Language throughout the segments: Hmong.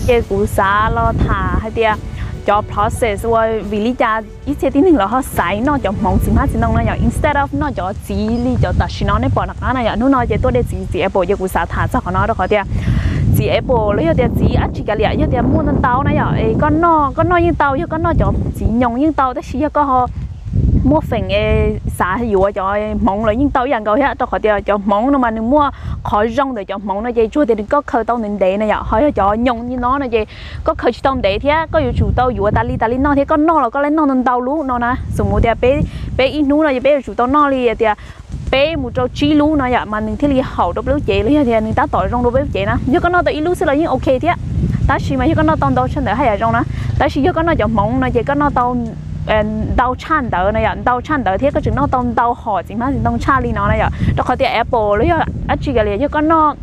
Ces kuv xav los tham hais tias cov process ua vim li cas ib txhia tib neeg los ho xaiv noj cov hmoov txiv hmab txiv ntoo no yom, instead of noj cov txiv li cov tam sim no nej pom nram qab na yom. Hnub no ces tuaj de txiv, txiv apple, ces kuv xav tham txog qhov no rau qhov tias txiv apple los yog tias txiv dab tsi kav liam, yog tias muaj ntau ntau na yom, es koj noj, koj noj yeej tau, yog koj noj cov txiv nyoos yeej tau, tab sis yog koj ho muaj feem xav yuav cov hmoov los yeej tau ib yam nkaus thiab, rau qhov tias cov hmoov no mas nws muaj qhov zoo ntawm cov hmoov no ces tsuas tias nws koj khaws tau ntev ntev na yom. Ho yog cov nyoos li no no ces koj khaws tsis tau ntev thiab, koj yuav tsum tau yuav tas li tas li noj thiab, koj noj los koj laj noj ntau ntau lub no na. Xws mus tias peb, peb ib hnub no ces peb yuav tsum tau noj li tias peb mus rau tsib lub no yom, mas nws thiaj li haum rau peb lub cev los yog tias nws tab tom zoo rau peb lub cev na. Yog koj noj tau ib lub xwb los yeej ok thiab, tab sis mas yog koj noj tau ntau tshaj ntawd haj yam zoo na. Tab sis yog koj noj cov hmoov no ces koj noj tau ntau tshaj ntawd na yom, ntau tshaj ntawd thiab koj tseem noj tau ntau hom txiv hmab txiv ntoo tshaj li no na yom. Rau qhov tias apple los yog dab tsi kav liam, yog koj noj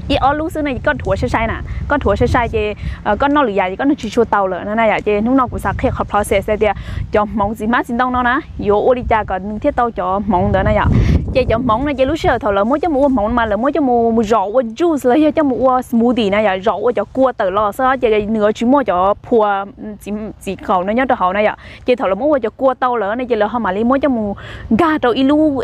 ib ob lub xwb no koj rhuav sai sai na, koj rhuav sai sai ces koj noj lwm yam ces koj noj tsis tshua tau lawm no na yom. Ces hnub no kuv xav qhia qhov process tias cov hmoov txiv hmab txiv ntoo no na yuav ua li cas kom nws thiaj tau cov hmoov ntawd na yom. Ces cov hmoov no ces lub sij hawm thaum lawv muab coj mus ua hmoov mas lawv muab coj mus zom ua juice los yog coj mus ua smoothie na yom, zom ua cov kua tawm los xwb ces nws yuav tsis muaj cov phua txiv kaum no nyob rau hauv na yom. Ces thaum lawv muab ua cov kua tau lawm no ces lawv ho mam li muab coj mus nkag rau ib lub,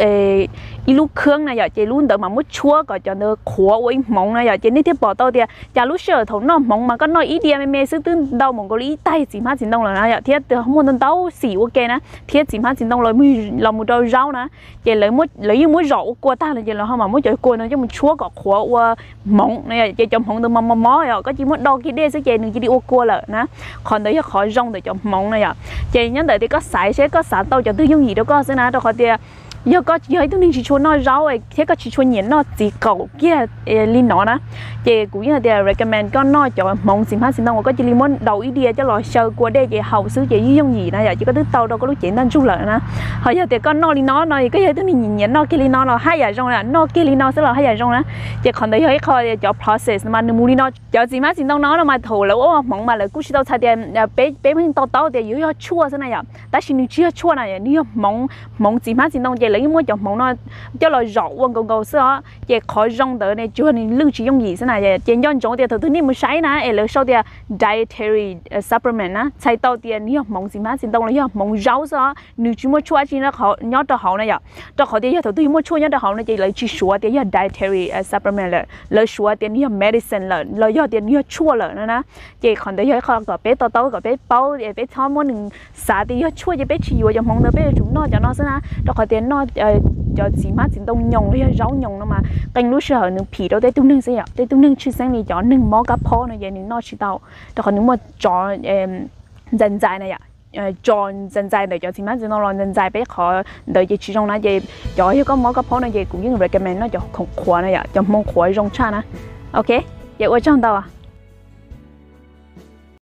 ib lub khab na yom, ces lub ntawd mas muab tshuab kom cov ntawd qhuav ua ib hmoov na yom. Ces nej thiaj pom tau tias cas lub sij hawm thaum noj hmoov mas koj noj ib diav me me xwb twb ntau npaum nkaus li ib taig txiv hmab txiv ntoo lawm na yom, thiab muaj ntau ntau xim ua ke na, thiab txiv hmab txiv ntoo los mus rau zaub na. Ces lawv yeej muab zom ua kua tag no ces lawv ho mam muab cov kua no coj mus tshuab kom qhuav ua hmoov na yom. Ces cov hmoov ntawd mos mos mos yom, koj cia li muab do kiag dej xwb ces nws cia li ua kua lawm na. Qhov ntawd yog qhov zoo ntawm cov hmoov na yom. Ces nyob ntawm tias koj xaiv seb koj xav tau cov twg yooj yim rau koj xwb na, rau qhov tias yog koj yog ib tug neeg tsis tshua noj zaub thiab koj tsis tshua nyiam noj txiv kaum kiag li no na, ces kuv yeej tias recommend koj noj cov hmoov txiv hmab txiv ntoo uas koj cia li muab daus ib diav coj los xyaw kua dej ces haus xwb ces yeej yooj yim na yom, ces koj twb tau rau koj lub cev ntaj ntsug lawm na. Ho yog tias koj noj li no no, koj yog ib tug neeg nyiam noj kiag li no los haj yam zoo na, noj kiag li no xwb los haj yam zoo na. Ces qhov ntawd yog ib qho cov process mas nws mus li no. Cov txiv hmab txiv ntoo no no mas thaum lawv ua hmoov mas lawv kuj tsis tau txhais tias peb, peb pheej to taub tias yus yog tshuaj xwb na yom, tab sis nws tsis yog tshuaj na, nws yog hmoov, hmoov txiv hmab txiv ntoo ces lawv yeej muab cov hmoov no coj los zom ua nkaus nkaus xwb os. Ces qhov zoo ntawd ne tsuas yog nws lwj tsis yooj yim xwb na. Ces nco ntsoov tias thaum twg nej mus saib na es lawv sau tias dietary supplement na, txhais tau tias nws yog hmoov txiv hmab txiv ntoo los yog hmoov zaub xwb os, nws tsis muaj tshuaj dab tsi nyob rau hauv na yom. Rau qhov tias yog thaum twg muaj tshuaj nyob rau hauv no ces lawv tsis suav tias yog dietary supplement lawm, lawv suav tias nws yog medicine lawm los yog tias nws yog tshuaj lawm no na. Ces qhov ntawd yog ib qho kom peb to taub kom peb paub es peb txhob muab nws xav tias yog tshuaj ces peb tsis yuav cov hmoov ntawd, peb yuav tsum noj cov no xwb na. Rau qhov tias noj cov txiv hmab txiv ntoo nyoos los yog zaub nyoos no mas qee lub sij hawm nws phim rau tej tug neeg xwb yom, tej tug neeg tshwj xeeb li cov neeg mob kab phob no ces nws noj tsis tau, rau qhov nws muaj tso ntxais ntxais na yom, tso ntxais ntxais ntawm cov txiv hmab txiv ntoo los ntxais ntxais peb qhov ntawd ces tsis zoo na. Ces cov yog koj mob kab phob no ces kuv yeej recommend noj cov khoom qhuav na yom, cov hmoov qhuav zoo tshaj na. Ok, ces ua tsaug ntau.